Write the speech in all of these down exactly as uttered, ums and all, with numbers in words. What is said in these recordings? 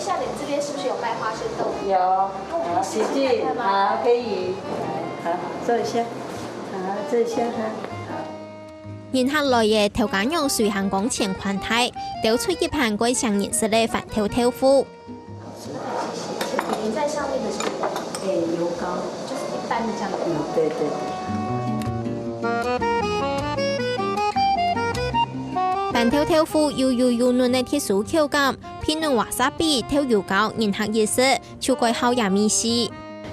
像你們這邊是不是有賣花生豆腐？有，那我們可以試試看嗎？啊，可以。來，好，坐一下。好，坐一下哈。好。人客來了，頭家娘隨行講錢款待，兜出一盤蓋像人食个番豆豆腐。你在上面的是，欸，油膏，就是一般的這樣的油膏。嗯，對，對，對。番豆豆腐又油又嫩个特殊口感， 配嫩wasabi、豆油膏，人客一食就蓋好這味緒。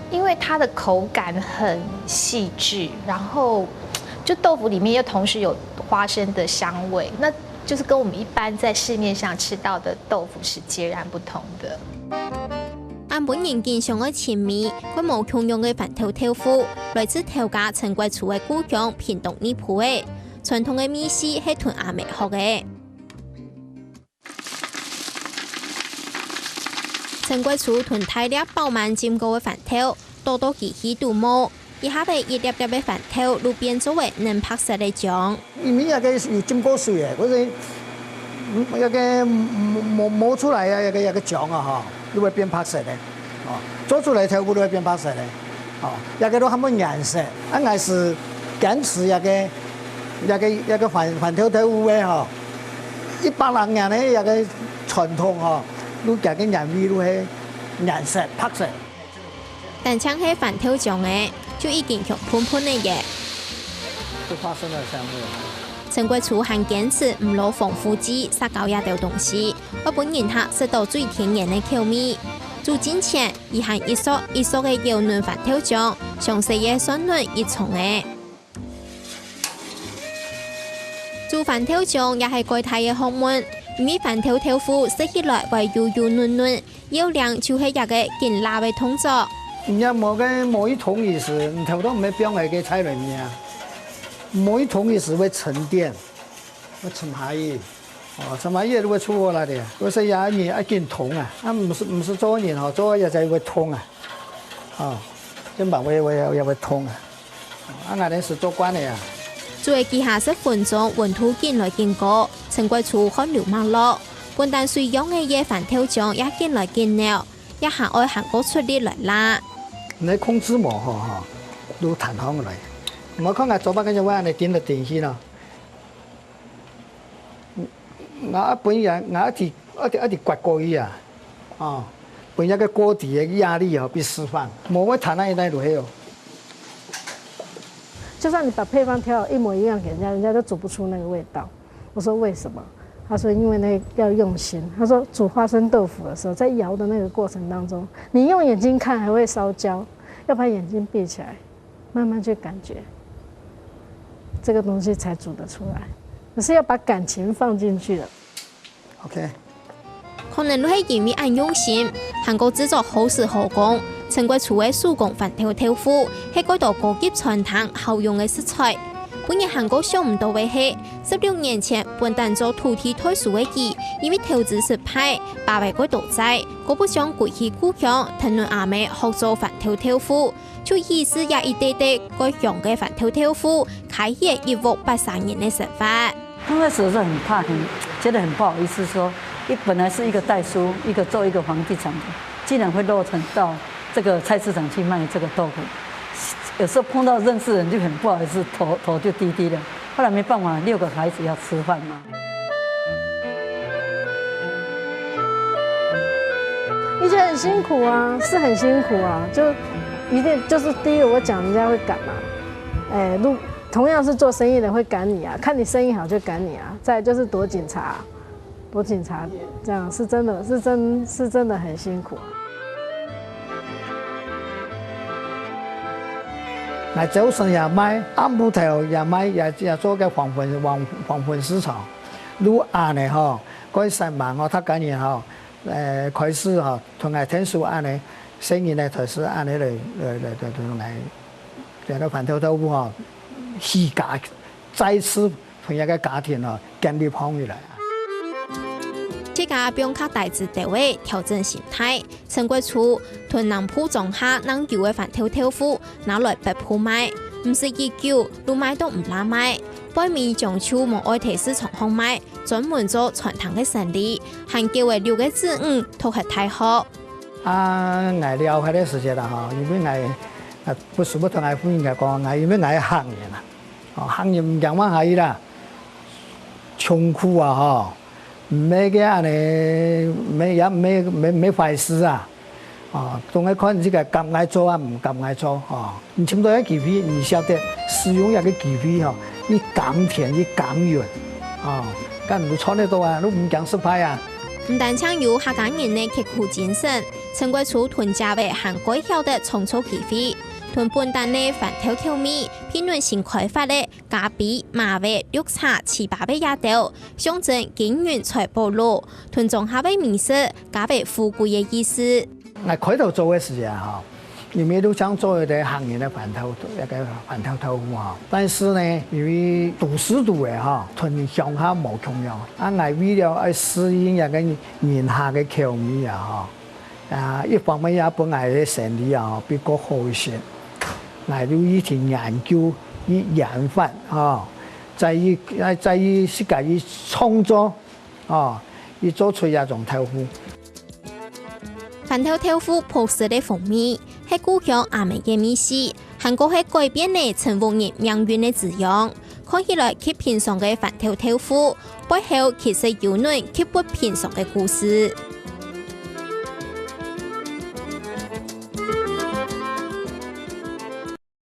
因為它的口感很細緻，然後就豆腐裡面又同時有花生的香味，那就是跟我們一般在市面上吃到的豆腐是截然不同的。恁分人緊想愛尋味，蓋無共樣个番豆豆腐，來自頭家陳國初个故鄉屏東內埔仔。傳統个味緒係同阿姆學个。 陳國初同大粒飽滿浸過个番豆，倒到機器肚無，一下仔一粒粒个番豆就變做个嫩白色个漿。因為這个有浸過水个，所以，嗯，這个，嗯，磨，磨出來啊，這个，這个漿啊，吼，就會變白色个。哦，做出來豆腐就會變白色个。哦，這个都還無顏色，啊，𠊎係堅持這个，這个，這个番，番豆豆腐个吼。 一百零年个這个傳統吼，就這个原味就係顏色，白色。單淨係番豆漿仔，就已經香噴噴个耶。就花生的香味。陳國初還堅持毋落防腐劑、殺膠這兜東西，愛分人客食到最天然个口味。煮進前，佢還一撮一撮个攪嫩番豆漿，詳細个算嫩一叢仔。 煮番豆漿也係蓋大个學問，因為番豆豆腐食起來會油油嫩嫩，要領就係這个緊抐个動作。你若無个，無一桶意思，你頭都毋會放在个菜裡面啊。無一桶意思會沉澱，會沉下去。哦，沉下去就會出貨來的。所以也你愛緊桶啊，啊，毋係，毋係做人吼，做也才會痛啊。哦，肩膀會，會，也會痛啊。 啊，𠊎等係做慣个啊。煮个幾下十分鐘，溫度緊來緊高，陳國初汗流脈落，本旦水樣个番豆漿也緊來緊流，也還愛還過出力來抐。你控制無好吼，就彈上來。莫看𠊎做飯个時候，恁樣頂來頂去咯。 𠊎本人，𠊎一直，一直，一直刮過去啊，哦，分該个鍋底个壓力哦，被釋放，無會彈到現在就係哦。就算你把配方調好一模一樣給人家，人家都煮不出那個味道。我說為什麼？他說因為那要用心。他說煮花生豆腐的時候，在摇的那個過程當中，你用眼睛看還會燒焦，要把眼睛閉起來， 慢慢去感覺，這個東西才煮得出來。可是要把感情放進去了。OK。可能就係因為恁用心，還過製作好食好講，陳國初个手工番豆豆腐係蓋多高級餐廳好用个食材。本人還過想毋到个係，十六年前本旦做土地代書个佢，因為投資失敗，爸爸過多債，過不想歸去故鄉，跈等阿姆學做番豆豆腐。 就以此這一垤垤蓋香个番豆豆腐，開啟一屋八儕人个生活。剛開始是很怕，很，覺得很不好意思說，一，本來是一個代書，一個做一個房地產的，竟然會落成到這個菜市場去賣這個豆腐。有時候碰到認識人就很不好意思，頭，頭就低低的。後來沒辦法，六個孩子要吃飯嘛。 以前很辛苦啊，是很辛苦啊，就一定就是第一个我講，人家會趕嘛，哎，路，同樣是做生意的會趕你啊，看你生意好就趕你啊，再來就是躲警察，躲警察，這樣是真的，是真，是真的很辛苦。來，早上也賣，暗晡頭也賣，也，也做个黃昏，黃，黃昏市場。 愈暗个吼，該煞猛吼，逐家人吼，呃，開始吼，同𠊎𢯭手恁呢，細人仔開始恁呢來，來，來，來，同𠊎，這个番豆豆腐吼，起家，再次同這个家庭吼，建立起來。自家放較大支兜仔，調整心態， 陳國初同南部莊下恁久个番豆豆腐拿來北部賣，毋使幾久就賣到毋罅賣。背尾將就無愛在市場項賣，專門做餐廳个生理，還九个六个子女讀忒大學。啊，𠊎了解个時節啦吼，因為𠊎，啊，不時不同𠊎夫人講，𠊎因為𠊎客人啊，哦，客人毋驚麼个啦，窮苦啊吼，毋係个恁呢，毋係也毋係，毋係，毋係壞事啊。 哦，總係看你自家敢愛做啊，毋敢愛做哦。你尋到个機會，你曉得使用這个機會吼，你甘甜，你甘願哦，敢毋賺得到啊，你毋驚失敗啊。毋單淨有客家人个刻苦精神，陳國初同姐仔還蓋曉得創造機會，同本旦个番豆口味，並論新開發个 咖啡、麻煏、綠茶、粢粑个這兜，象徵金銀財寶祿，同庄下个美食，加倍富貴个意思。𠊎開頭做个時節吼，因為都想做一個客人个番豆，一個番豆豆腐吼。但是呢，因為都市肚个吼，同鄉下無共樣。啊，𠊎為了愛適應這個人客个口味啊吼， 啊，一方面也分𠊎个生理啊，變較好一些。𠊎就一直研究，去研發，吼，再去，再去自家去創作，吼，去做出這種豆腐。番豆豆腐樸實个風味，係故鄉阿姆个味緒，還過係改變了陳屋人命運个滋養。看起來極平常个番豆豆腐，背後其實有恁極不平常个故事。